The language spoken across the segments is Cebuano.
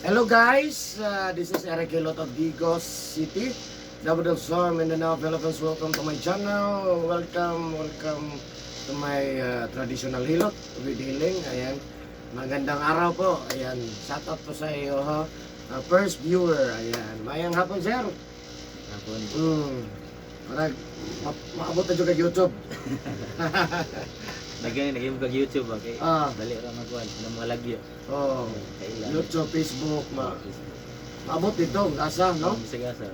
Hello guys, this is Eric Hilot of Digos City, Davao del Sur, Mindanao, Philippines. Welcome to my channel. Welcome, welcome to my traditional hilot with healing. Ayan, magandang araw po. Ayan, shout out po sa iyo, ha? First viewer. Ayan, maayong hapon, sir. Hapon. Marag, maabot na jud kag YouTube. Nagay naging kag YouTube ba kay dali ra magkuan ng mga lagyo. Oh, Kaila. YouTube, Facebook, Facebook. maabot dito, asa, no? Bisag asa.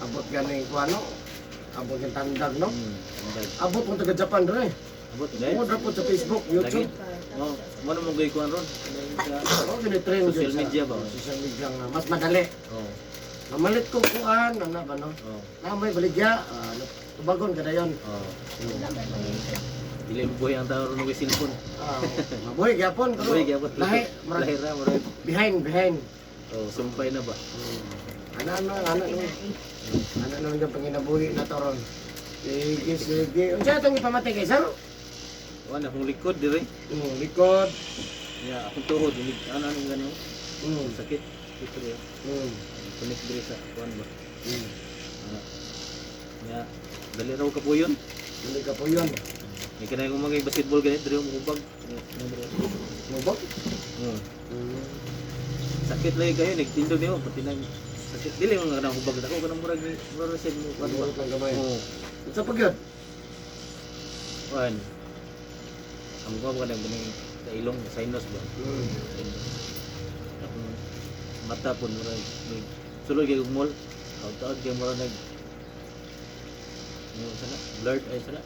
Abot ganing kuano, abot yung tandag, no? Tandag. Abot mo taga Japan rin. Abot dai. Tungod ra po sa Facebook, YouTube. Oh, mo na mo gay kuan ron. Oh, gini-trend Social jud sa media ba? Social media nga mas madali. Mamalit ko kuan ana ba, no? Oh. Na may baligya, tubagon kada yon. Oh. Dili mo buhay ang tao ron og cellphone. Mabuhi gyapon pero Buhay gyapon. lahi murag Lahi ra murag. Behind behind. Oh, sumpay na ba? Ana ano ana no. Ana no yung panginabuhi na to ron. Sige, sige. Unsa itong ipamatay kay sir? Kuan akong likod dire. Likod. Ya, akong tuhod ini ano ano gano. Sakit. Dito rin. Connect dire sa kuan ba. Ya, dali raw ka po yun. Dili ka po yun. May kanay kong mga basketball ganit, dire mo ubag. Mubag? Sakit lagi kayo, nagtindog niyo, pati nang sakit dili mo nga kanang hubag ako kanang murag ni murag ra sad mo kuan ba. Mubag lang gamay. Oo. Unsa pa gyud? Kuan. Ang kuan ba kanang baning sa ilong sinus ba? Sinus. Akong mata po murag may sulod kay og mall. Taod-taod kay murag nag ano sana blurred ay sana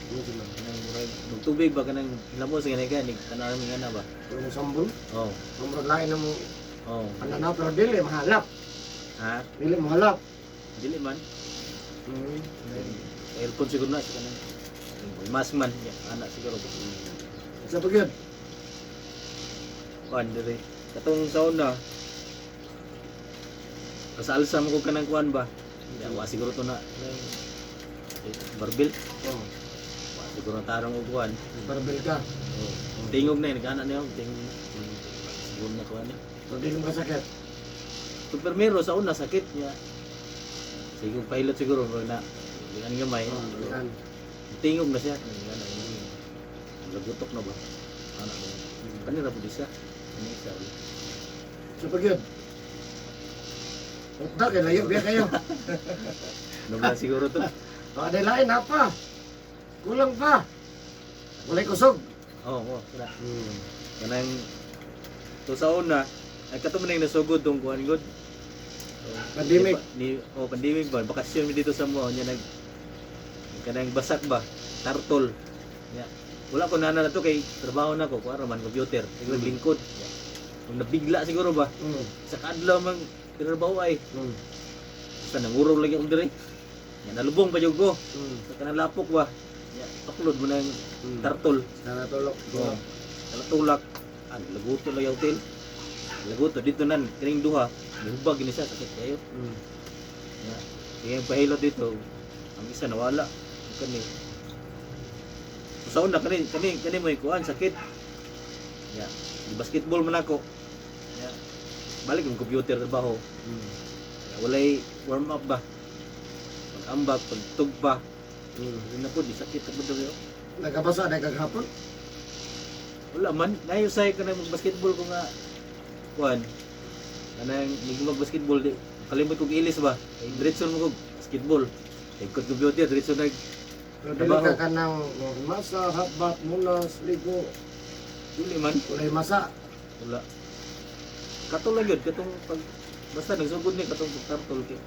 Ano sila? kanang murag tubig ba kanang lamos ganay ka nig tanaw mi nga na ba. Yung sambol? Oh. Ang murag lain ng Oh. pananaw pero dili mahalap. Ha? Dili mahalap. Dili man. Aircon siguro na sa kanang mas man ya, anak siguro ba. Sa pa gyud? Kuan dire. Katong sa una kasalsa mo ko kanang kuan ba. Ya, wa siguro to na kanang, eh, barbel. Oh, Wa siguro tarong og kuan. barbel ka. Oh. Tingog na nagana niyo, tingog na. Siguro na kuan niya. Pero dili makasakit. To primero sa una sakit niya. Siguro pilot siguro murag na lian gamay. Oh, dilian. Tingog na siya. Nagana niya. Lagutok na ba? Ana ba? Kanira po di siya. Ano isa? Sa pa gyud? Utda kay layo biya kayo. Ano ba siguro to? Oh, aday lain ha pa. Kulang pa. Walay kusog. Oo, oh, wala. Kanang to sa una, ay kato man yung nasugod tong kuan god. Pandemic. Ni, oh, pandemic ba? Bakasyon mi dito sa mo nya nag kanang basak ba? Tartol. Nya. Wala ko nana na to kay trabaho na ko, kuan ra man computer, siguro lingkod. Nya. Kung nabigla siguro ba sa kaadlaw man trabaho ay basta nangurog lagi akong diri. Nya nalubong pa jud ko sa kanang lapok ba. Nya paklod mo na yung tartol. Natulog. Oo. Tulak. Ah, laguto lang yung hotel. Laguto dito nan kining duha, nihubag gini siya sakit kayo. Ya. Kaya yung pahilot dito, ang isa nawala. Ang kani. So, sa una kani kani kani mo kuan sakit. Ya, di basketball man ako. Ya. Balik ang computer trabaho. Ya, walay warm up ba. Pag-ambak, pagtugpa. Yun na po, di sakit na po daw. Nagabasa na kagahapon. Wala man, nayusay ka na mag-basketball ko nga kuan. Kanang mig mag-basketball di kalimot kog ilis ba. Kay diretso mo kog basketball. Kay kog computer diretso nag Pero dili Trabaho. ka kanang masa, hotbath, munas, ligo. Dili man, Walay masa. Wala. Katong lang yun, katong pag basta nagsugod ni katong pagtartol kay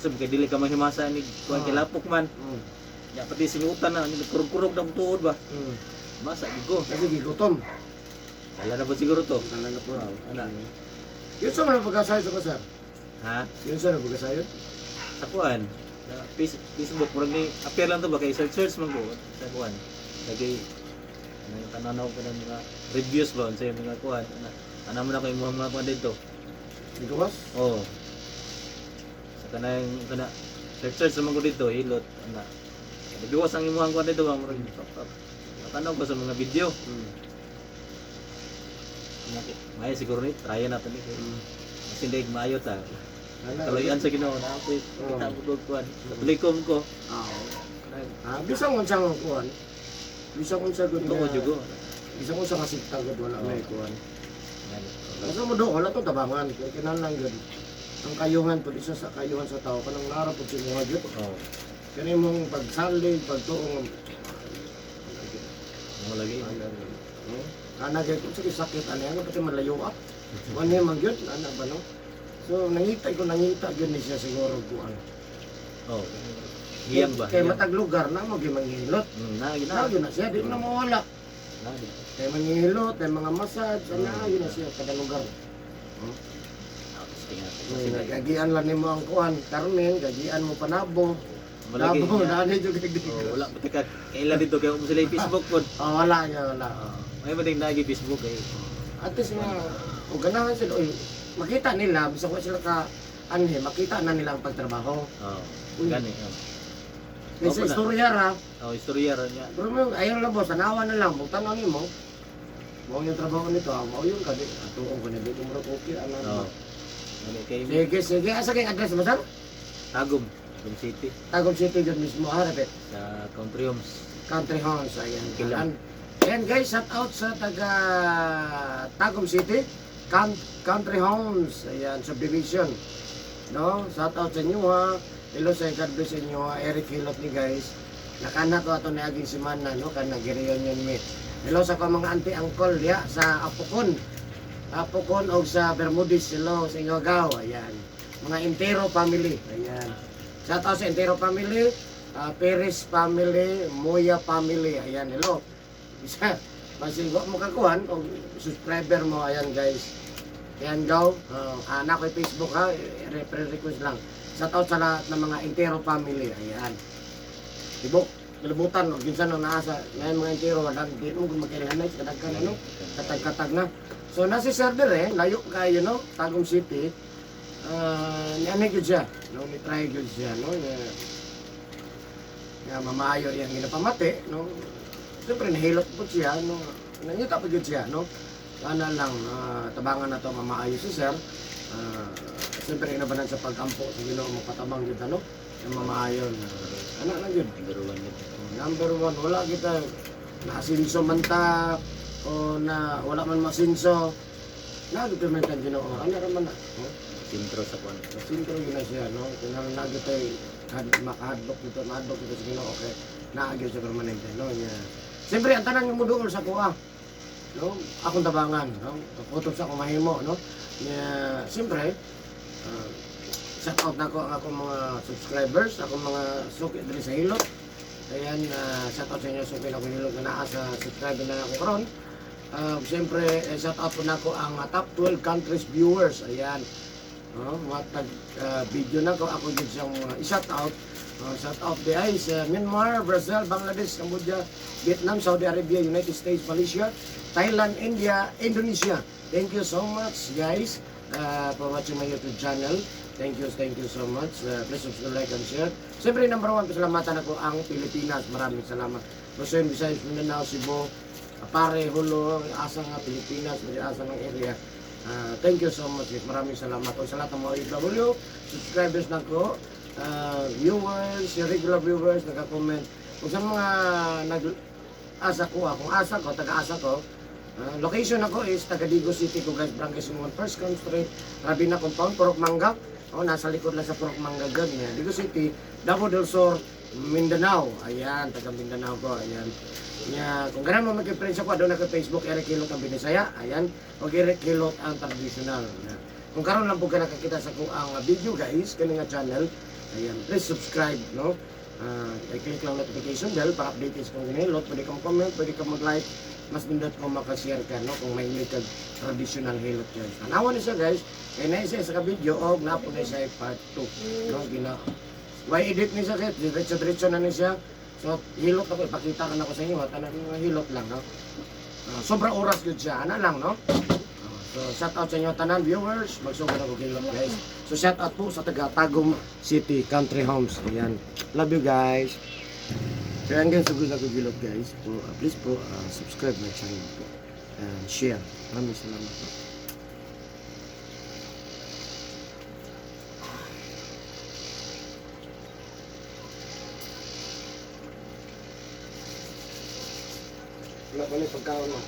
sabi kay dili ka mahimasa ni kuan kay lapok man. Ya pati singutan na ni kurog-kurog na akong tuod ba. Masa gid ko. Kasi gigutom. Wala na ba siguro to? Wala na po. Ana. Yun sa mga pagkasayo sa sir. Ha? Yun sa mga pagkasayo. Sa kuan sa Facebook murag ni appear lang to ba kay search search man ko sa kuan lagi ano tananaw ko ng mga reviews ba unsa yung mga kuan ana ana mo na ko imong mga kuan dito. Ligawas? Oh, sa kanang kana search search naman ko dito hilot ana gawas ang imong kuan dito ba murag pop up tanaw ko sa mga video. Nga, maayo siguro ni, try nato ni. Mas hindi maayo ta. Ana, Kaloyan sa Ginoo na ako. Kita mo kog kuan. Katoliko ko. Oo. Ah, bisan unsang kuan. Bisan unsa gud Tuo nga. jugo. Bisan unsa nga sikta gud, wala may kuan. Ngani. Kasi mo do wala to tabangan kay kinahanglan gud. Ang kayuhan pud, isa sa kayuhan sa tao kanang nara pud sa mga gyud. Kani mong pagsalig, pagtuong. Mo lagi. Ana gyud kung sige sakit ani ang pati malayo ah. Wala man gyud ana ba, no? So nangita ko, nangita gyud ni siya siguro kuan. Oh. Hiyang ba? Kay Hiyang. matag lugar na mo gyud manghilot. Na Na na. gyud na siya, di na mawala. Na. Kay manghilot, kay mga massage, ana gyud na siya kada lugar. Ah, tingnan. May gagian lang nimo ang kuan, Carmen, gagian mo Panabo. Malagi. Nabo, nani jud kay Oh, wala pa ka kailan dito kay mo sila yung Facebook pod. Oh, wala ya, wala. Oh, may mading nagi Facebook eh. At least nga, o ganahan sila, oy, makita nila, bisa ko sila ka, anhe, makita na nila ang pagtrabaho. Oh, Uy. gani. Oh. Kaysa Opo na. istorya ra, Oh, istorya ra niya. pero mo, ayaw lang boss, tanawa na lang, buktan na nimo. Mao yung trabaho nito, ah, mao yung kadi, atuong ko na dito, murag okay, ano. Oh. Gani kay Sige, sige, asa kay address mo, sir? Tagum, Tagum City. Tagum City yun mismo, ah, repeat. Sa Country Homes. Country Homes, ayan. Kilang. Ayan guys, shout out sa taga Tagum City, Country Homes, ayan, subdivision. No? Shout out sa inyo ha. Hello sa God bless sa inyo ha. Eric Hilot ni guys. Nakana ko ato niaging semana, no, kana gi-reunion mi. Hello sa ko mga auntie uncle diha sa Apokon. Apokon og sa Bermudez, hello sa inyo gaw. Ayan. Mga Entero family. Ayan. Shout out sa Entero family, Perez family, Moya family. Ayan, hello. Isa, basi wa mo kakuhan og subscriber mo, ayan guys. Ayan gaw, anak ko Facebook ha, request lang. Shout out sa lahat ng mga Entero family. Ayan. Tibok, kalibutan og kinsa nang naa sa ngayon mga Entero, wala di mo kung magkailangan sa kadaghan ano, katag-katag na. So nasi sir dire, layo kayo no, Tagum City. Ni ano gyud siya, no, ni try gyud siya, no, nga, nga mamaayo iyang ginapamati, no. Siyempre nahilot po siya, no. Nangita po gyud siya, no. Sana lang tabangan na to mamaayo si sir. Siyempre inabanan sa pag-ampo sa Ginoo mapatabang gyud ano, yung mamaayo na ano lang gyud. Number one yun. Number one, wala kita naasinso man ta o na wala man masinso. Nagpimenta ang Ginoo. Ano ra man na? No? Sentro sa kuan. Sintro yun na siya, no? Kung nagi tayo makahadlok dito, mahadlok dito sa Ginoo, okay. Naagyo sa permanente, no? Nya. Siyempre, ang tanan mo dool sa kuha, no? Akong tabangan, no? Kutob sa akong mahimo, no? Nya, siyempre, shout out na ko ang akong mga subscribers, akong mga suki diri sa Hilot. Ayan, shout out sa inyo, suki na akong Hilot na naa sa subscriber na ako karon. Siyempre, eh, shout out po nako ang top 12 countries viewers. Ayan. No, matag video na ko ako gid siyang i-shout out. Shout out di ay sa Myanmar, Brazil, Bangladesh, Cambodia, Vietnam, Saudi Arabia, United States, Malaysia, Thailand, India, Indonesia. Thank you so much guys for watching my YouTube channel. Thank you so much. Please subscribe, like, and share. Siyempre, number one, pasalamatan ako ang Pilipinas. Maraming salamat. Luzon, Visayas, Mindanao, Cebu, Pare, Jolo, asa nga Pilipinas, diri asa ng area. Thank you so much guys. Maraming salamat. O sa lahat ng mga OFW, subscribers na ko, viewers, yung regular viewers, nagka-comment. Kung sa mga nag asa ko, akong asa ko, taga-asa ko, location ako is taga Digos City ko guys, Barangay Simungan, First Con Street, Rabina Compound, Purok Mangga. O, nasa likod lang sa Purok Mangga gan, yan. Digos City, Davao del Sur, Mindanao. Ayan, taga Mindanao ko. Ayan. Nya, kung ganahan mo mag-friends ako, doon ako Facebook, Eric Hilot ang Binisaya. Ayan. O Eric Hilot ang traditional. Ayan. Kung karon lang po ka nakakita sa kung ang video guys, kani nga channel, ayan, please subscribe, no? I-click lang notification bell para updated sa kung ginahilot. Pwede kang comment, pwede kang mag-like. Mas nindot kung makashare ka, no? Kung mahilig kag traditional hilot guys. Tanawa ni siya guys, kay na siya sa ka video og napo na siya part 2, no? Gina Why edit ni siya kay diretso-diretso na ni siya. So hilot ako, ipakita ka na ko sa inyo, ha? Tanan nga hilot lang, no? Sobra oras gyud siya, ana lang, no? So shout out sa inyo tanan viewers, magsugod ako hilot guys. So shout out po sa taga Tagum City Country Homes. Ayan. Love you guys. So ayan guys, sugod ako hilot guys. Po, please po subscribe my channel po and share. Maraming salamat po. Wala pa na pagkaon mo.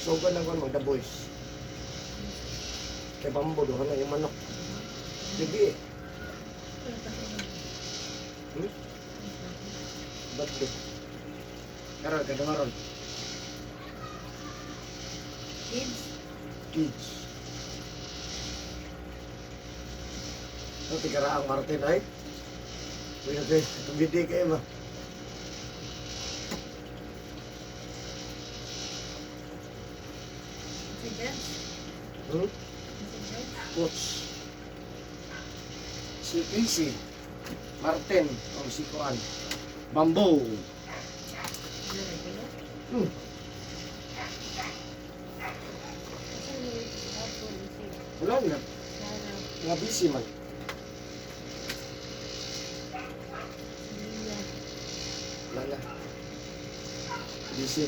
So, ganang ko the boys. Kay Bambo, doon na yung manok. Gabi eh. Birthday. Karon, kadungaron. Kids. Kids. Ito, tigaraang Martin ay. Kuya, kay, tumidi kayo ba? Si Jess. Hmm? Si Jess. Coach. Si Casey. Martin. O si Kuan. Bambo. Ano regular? Kasi may ako, si Wala na. Sarah, Nga busy man. si Lia. Wala na. Busy.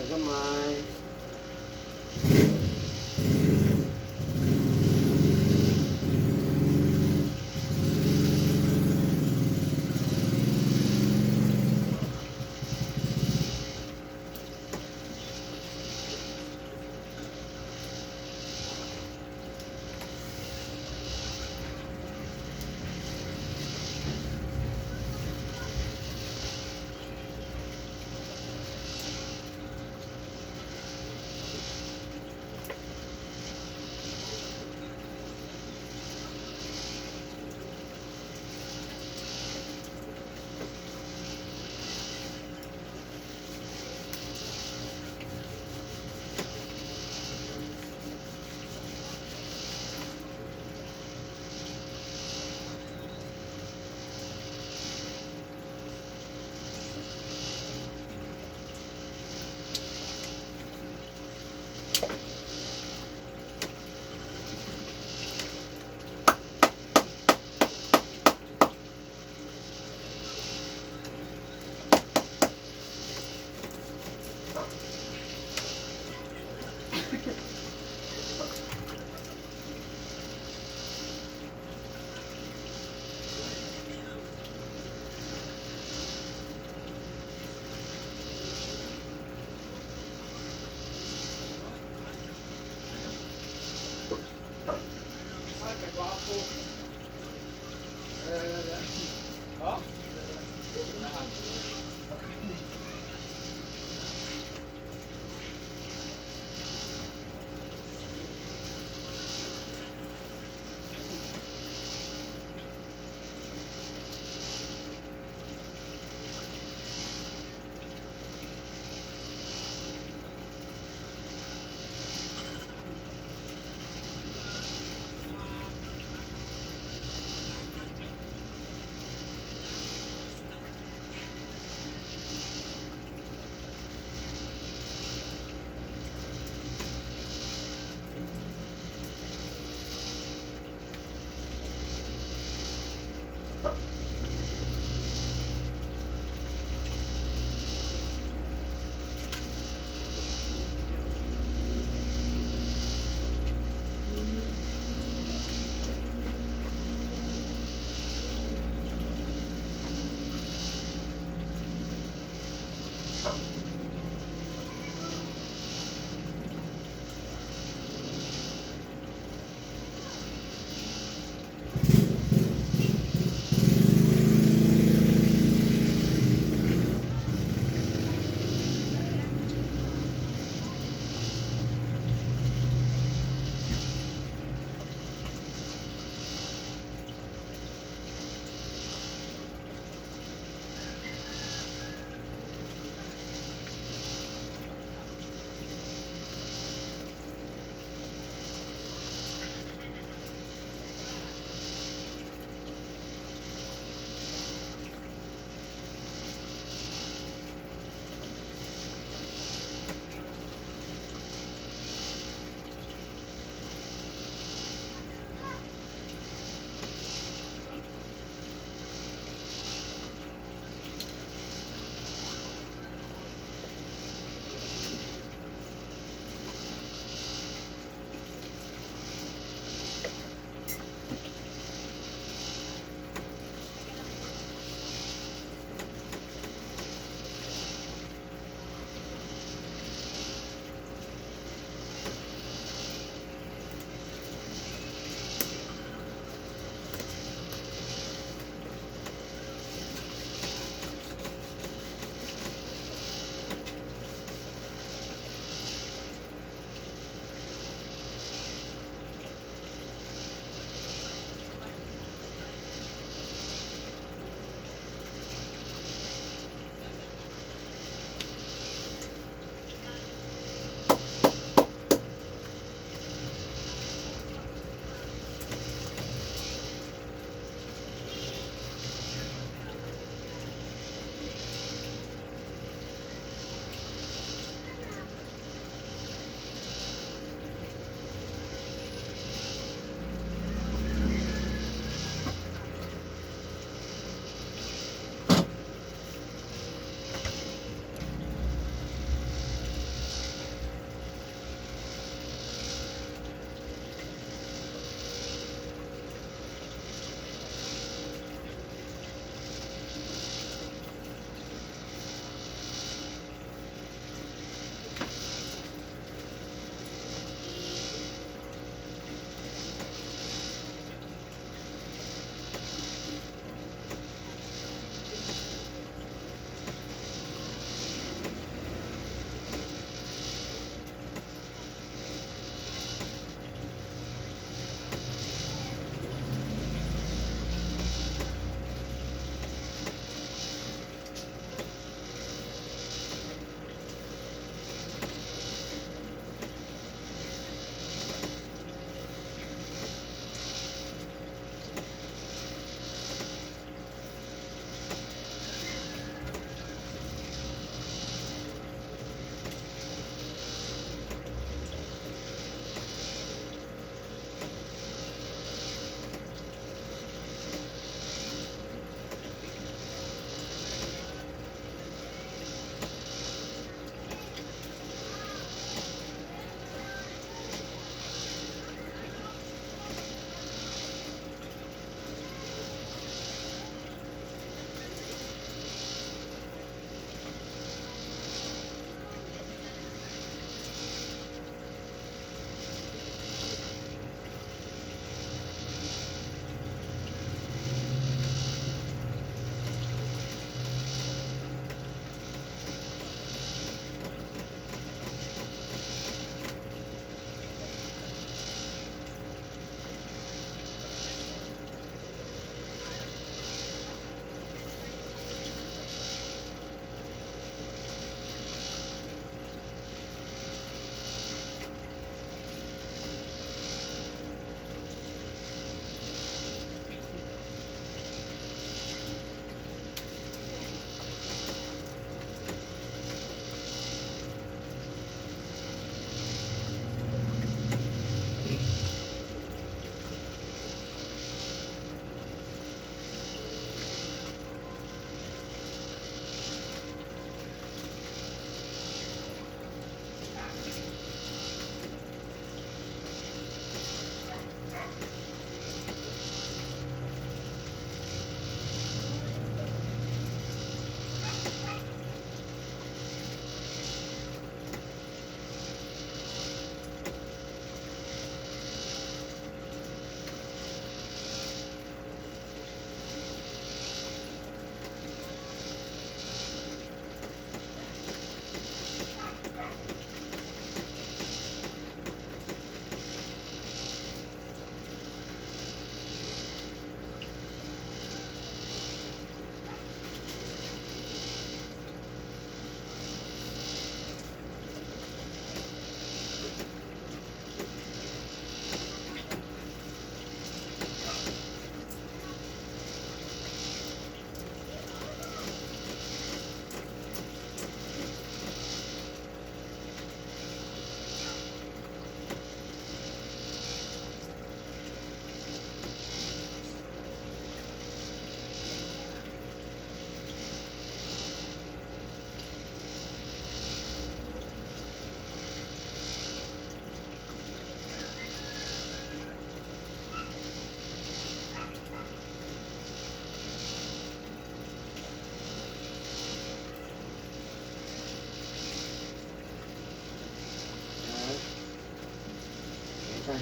Gamay.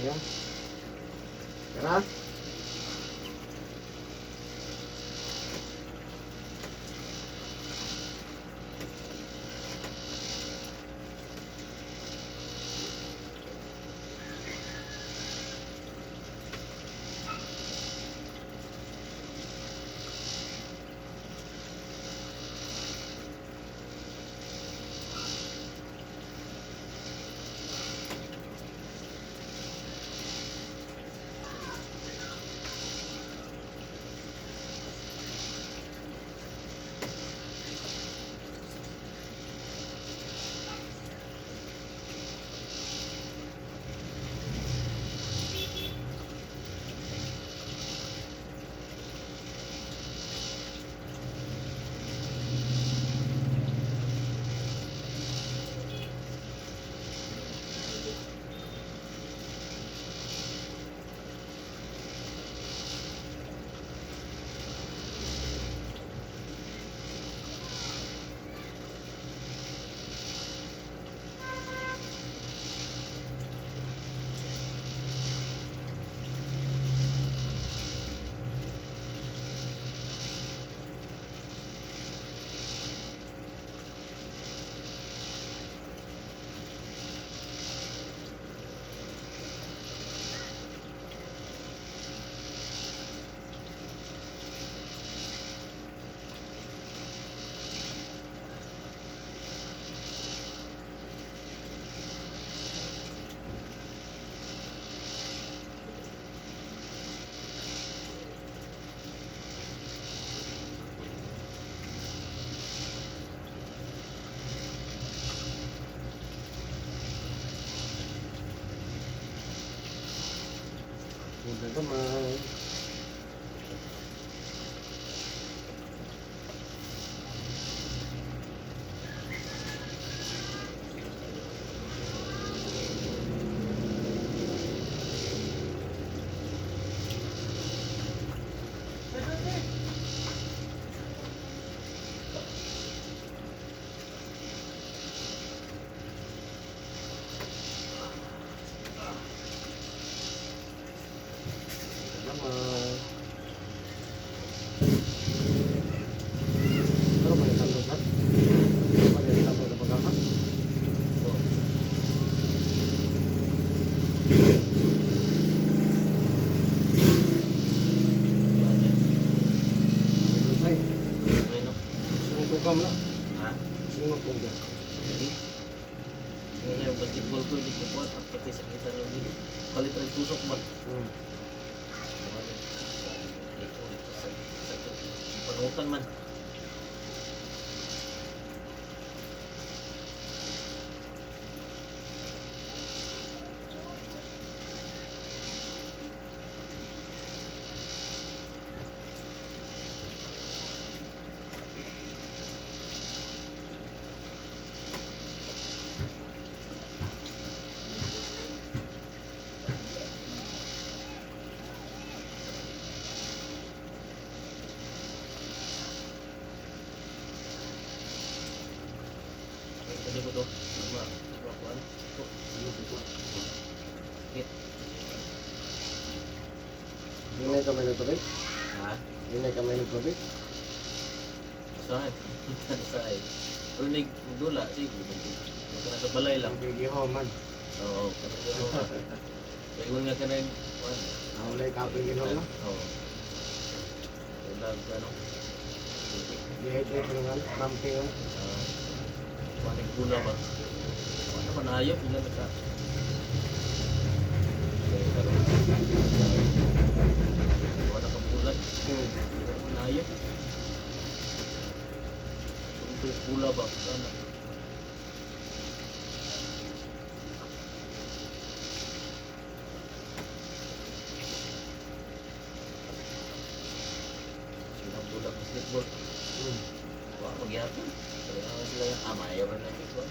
Ya. Tara. Punta kamay. Kamay. Pero may tatlo ka? May tatlo na pagkaka? Oh. Ay, Ay, no? sungko ka mo na. Ha? Sungko ka dyan. Hindi. Ngayon yung basketball ko, hindi ko kuha. At pati sa kita ng hindi. Palit rin tusok ba? Panutan man. Ay, pwede ko to. Diba? Diba kuhan? Ito. Sakit. Hinay kamay ng tubig? Ha? Hinay kamay ng tubig? Saan? Saan? Pero nagdula, sige. Baka nasa balay lang. Gigiho man. Oo, kanang Kaya nga ka na kuhan. Nawalay kapoy ginoo no? Oo. Kailangan ka, no? Dehydrate naman, cramping no? Ah, kuhan nagdula ba? Kuhan naman ayop, ilan na ka. Kaya karon. Kuhan na kabulan. Hindi naman ayop. Untuk pula ba? Sana. Sila pula basketball. Wah, magyapon. Kaya nga sila yung ah, mayaw na natin.